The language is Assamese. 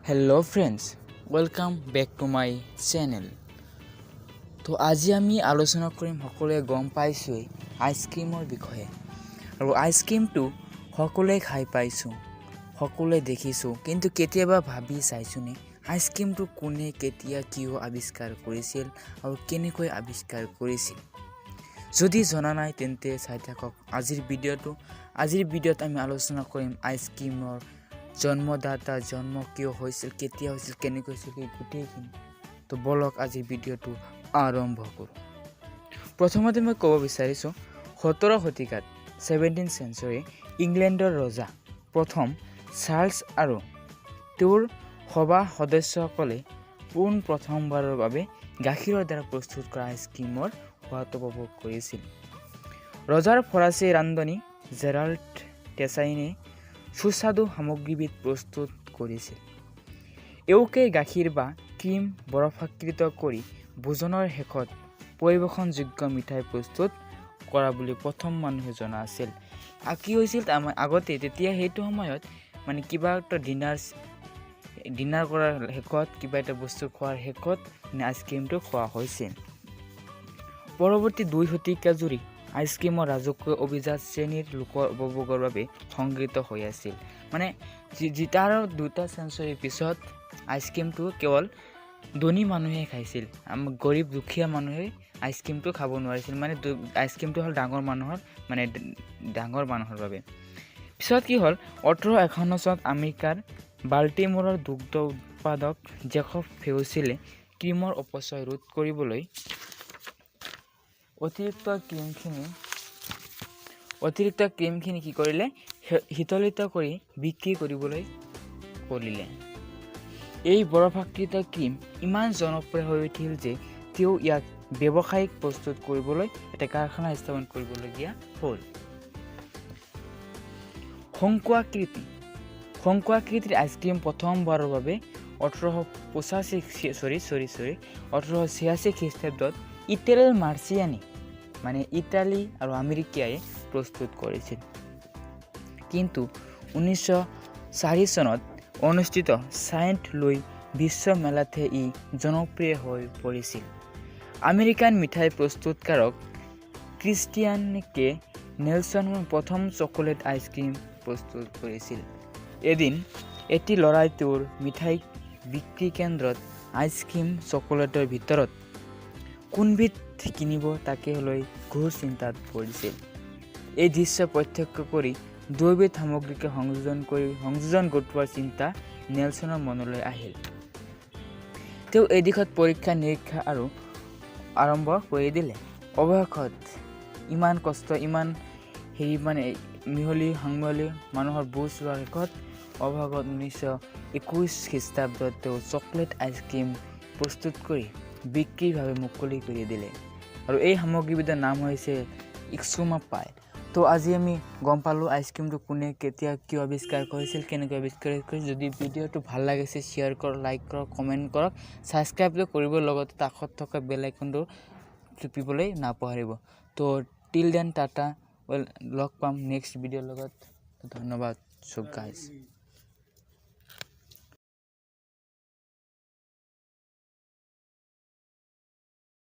Hello friends, welcome back to my channel. তো আজি আমি আলোচনা কৰিম, সকলোৱে গম পাইছোঁৱেই, আইচক্ৰীমৰ বিষয়ে। আৰু আইচক্ৰীমটো সকলোৱে খাই পাইছোঁ, সকলোৱে দেখিছোঁ, কিন্তু কেতিয়াবা ভাবি চাইছোঁনে আইচক্ৰীমটো কোনে, কেতিয়া, কিয় আৱিষ্কাৰ কৰিছিল আৰু কেনেকৈ আৱিষ্কাৰ কৰিছিল? যদি জনা নাই, তেন্তে চাই থাকক আজিৰ ভিডিঅ'টো। আজিৰ ভিডিঅ'ত আমি আলোচনা কৰিম আইচক্ৰীমৰ জন্মদাতা, জন্ম কিয় হৈছিল, কেতিয়া হৈছিল, কেনেকৈ হৈছিল, এই গোটেইখিনি। তো ব'লক, আজিৰ ভিডিঅ'টো আৰম্ভ কৰোঁ। প্ৰথমতে মই ক'ব বিচাৰিছোঁ, 17 শতিকাত, 17 চেঞ্চুৰী, ইংলেণ্ডৰ ৰজা প্ৰথম চাৰ্লছ আৰু তেওঁৰ সভা সদস্যসকলে পোন প্ৰথমবাৰৰ বাবে গাখীৰৰ দ্বাৰা প্ৰস্তুত কৰা আইচক্ৰীমৰ সোৱাদ উপভোগ কৰিছিল। ৰজাৰ ফৰাচী ৰান্ধনী জেৰাল্ড টেচাইনে সুস্বাদু সামগ্ৰীবিধ প্ৰস্তুত কৰিছিল। এওঁকে গাখীৰ বা ক্ৰীম বৰফাকৃত কৰি ভোজনৰ শেষত পৰিৱেশনযোগ্য মিঠাই প্ৰস্তুত কৰা বুলি প্ৰথম মানুহে জনা আছিল। কি হৈছিল, আমাৰ আগতে তেতিয়া সেইটো সময়ত মানে কিবা এটা ডিনাৰ কৰাৰ শেষত, কিবা এটা বস্তু খোৱাৰ শেষত মানে আইচক্ৰীমটো খোৱা হৈছিল। পৰৱৰ্তী 2 শতিকা জুৰি আইচক্ৰীমৰ ৰাজকীয় অভিজাত শ্ৰেণীৰ লোকৰ উপভোগৰ বাবে সংগৃহীত হৈ আছিল। মানে যি তাৰ 2টা চেঞ্চুৰীৰ পিছত আইচক্ৰীমটো কেৱল ধনী মানুহে খাইছিল। গৰীব দুখীয়া মানুহে আইচক্ৰীমটো খাব নোৱাৰিছিল। মানে আইচক্ৰীমটো হ'ল ডাঙৰ মানুহৰ, মানে ডাঙৰ মানুহৰ বাবে। পিছত কি হ'ল, 1851 চনত আমেৰিকাৰ বাল্টিমোৰৰ দুগ্ধ উৎপাদক জেকব ফেউচিলে ক্ৰীমৰ অপচয় ৰোধ কৰিবলৈ অতিৰিক্ত ক্ৰীমখিনি কি কৰিলে, শীতলিত কৰি বিক্ৰী কৰিবলৈ কৰিলে। এই বৰফাকৃত ক্ৰীম ইমান জনপ্ৰিয় হৈ উঠিল যে তেওঁ ইয়াক ব্যৱসায়িক প্ৰস্তুত কৰিবলৈ এটা কাৰখানা স্থাপন কৰিবলগীয়া হ'ল। শংকু আকৃতিৰ আইচক্ৰীম প্ৰথমবাৰৰ বাবে 1885, চৰি চৰি চৰি, 1886 খ্ৰীষ্টাব্দত ইটেল মাৰ্চিয়ানি, মানে ইটালী আৰু আমেৰিকাই প্ৰস্তুত কৰিছিল। কিন্তু 1904 চনত অনুষ্ঠিত ছেইণ্ট লুই বিশ্ব মেলাতহে ই জনপ্ৰিয় হৈ পৰিছিল। আমেৰিকান মিঠাই প্ৰস্তুতকাৰক খ্ৰীষ্টিয়ান কে নেলছন প্ৰথম চকলেট আইচক্ৰীম প্ৰস্তুত কৰিছিল। এদিন এটি ল'ৰাই তেওঁৰ মিঠাই বিক্ৰী কেন্দ্ৰত আইচক্ৰীম চকলেটৰ ভিতৰত কোনবিধ কিনিব তাকে লৈ ঘোৰ চিন্তাত পৰিছিল। এই দৃশ্য প্ৰত্যক্ষ কৰি দুয়োবিধ সামগ্ৰীকে সংযোজন কৰি সংযোজন ঘটোৱাৰ চিন্তা নেলছনৰ মনলৈ আহিল। তেওঁ এই দিশত পৰীক্ষা নিৰীক্ষা আৰু আৰম্ভ কৰি দিলে। অৱশেষত ইমান কষ্ট, ইমান হেৰি, মানে মিহলি সংমিহলি মানুহৰ বুজ লোৱাৰ শেষত অৱশেষত 1921 খ্ৰীষ্টাব্দত তেওঁ চকলেট আইচক্ৰীম প্ৰস্তুত কৰি বিক্ৰীৰ মুকলি কৰি দিলে আৰু এই সামগ্ৰীবিধৰ নাম হৈছে ইক্সুমা পাই। তো আজি আমি গম পালোঁ আইচক্ৰীমটো কোনে, কেতিয়া, কিয় আৱিষ্কাৰ কৰিছিল, কেনেকৈ আৱিষ্কাৰ কৰিছিল। যদি ভিডিঅ'টো ভাল লাগিছে, শ্বেয়াৰ কৰক, লাইক কৰক, কমেণ্ট কৰক, ছাবস্ক্ৰাইবটো কৰিব, লগতে কাষত থকা বেল আইকনটো টিপিবলৈ নাপাহৰিব। তো টিল then tata, well, log পাম নেক্সট ভিডিঅ'ৰ লগত। ধন্যবাদ। চ' গাইজ।